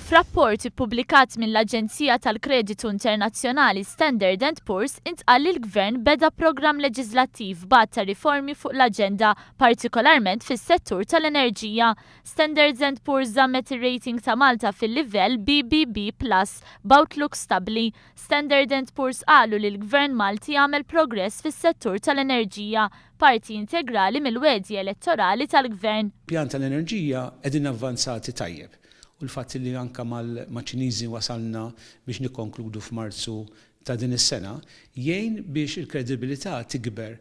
F'rapport ippubblikat mill-aġenzija tal-kreditu internazzjonali Standard and Poor's intqal li l-Gvern beda programm leġiżlattiv b'għadd ta' riformi fuq l-aġenda, partikolarment fis-settur tal-enerġija. Standards and Poor's żammet ir-rating ta' Malta fil-livell BBB plus b'outlook stabbli. Standard and Poor's qalu li l-Gvern Malti għamel progress fis-settur tal-enerġija, parti integrali mill-wegħdi elettorali tal-Gvern. Pjan tal-enerġija qegħdin avvanzati tajjeb u l-fatt li anke mal-Ċiniżi wasalna biex nikkonkludu f'Marzu ta' din is-sena jgħin biex il-kredibilità tikber.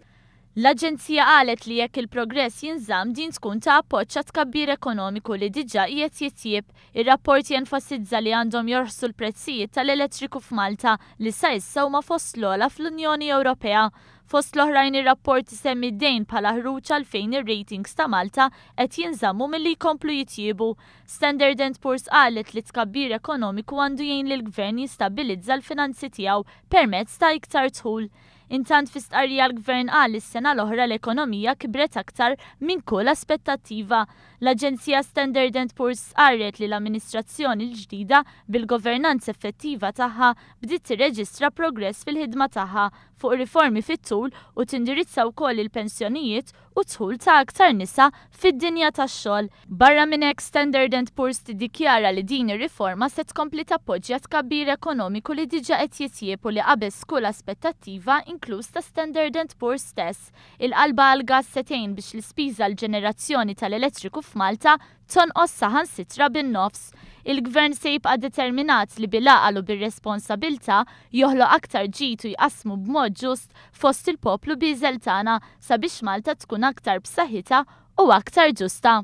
L-aġenzija qalet li jekk il-progress jinżamm din tkun ta' appoġġ għat-tkabbir ekonomiku li diġà qiegħed jitjieb. Ir-rapport jenfasizza li għandhom jorħsu l-prezzijiet tal-elettriku f'Malta li sa issa huma fost l-ogħla fl-Unjoni Ewropea. Fost l-oħrajn ir-rapport isemmi d-dejn bħala ħruġ għalfejn ir-ratings ta' Malta qed jinżammu milli jkomplu jitjiebu. Standard and Poor's qalet li t-tkabbir ekonomiku għandu jgħin lill-Gvern jistabbilizza l-finanzi tiegħu permezz ta' iktar dħul. Intant fi stqarrija l-Gvern qal li s-sena l-oħra l-ekonomija kibret aktar minn kull aspettattiva. L-aġenzija Standard and Poor's stqarret li l-amministrazzjoni l-ġdida bil-governanza effettiva tagħha bdiet tirreġistra progress fil-ħidma tagħha fuq riformi fit-tul u tindirizza wkoll il-pensjonijiet u d-dħul ta' aktar nisa fid-dinja tax-xogħol. Barra minn hekk, Standard and Poor's tiddikjara li din ir-riforma se tkompli tappoġġja tkabbir ekonomiku li diġà qed jitjieb u li qabeż kull aspettattiva inkluż ta' Standard and Poor's stess. Il-qalba għall-gass se tgħin biex l-ispiża għall-ġenerazzjoni tal-elettriku f'Malta tonqos saħansitra bin-nofs. Il-Gvern se jibqa' determinat li bil-għaqal u bir-responsabilità joħloq aktar ġid u jqassmu b'mod ġust fost il-poplu bieżel tagħna sabiex Malta tkun aktar b'saħħitha u aktar ġusta.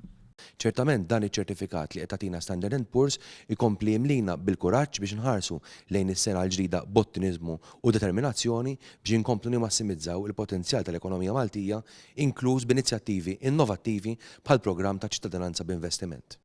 Ċertament dan iċ-ċertifikat li qed tagħtina Standard and Poor's ikompli jimlina bil-kuraġġ biex inħarsu lejn is-sena l-ġdida b'ottimiżmu u determinazzjoni biex inkomplu nimmassimizzaw il-potenzjal tal-ekonomija Maltija inkluż b'inizjattivi innovattivi bħall-programm ta' ċittadinanza b'investiment.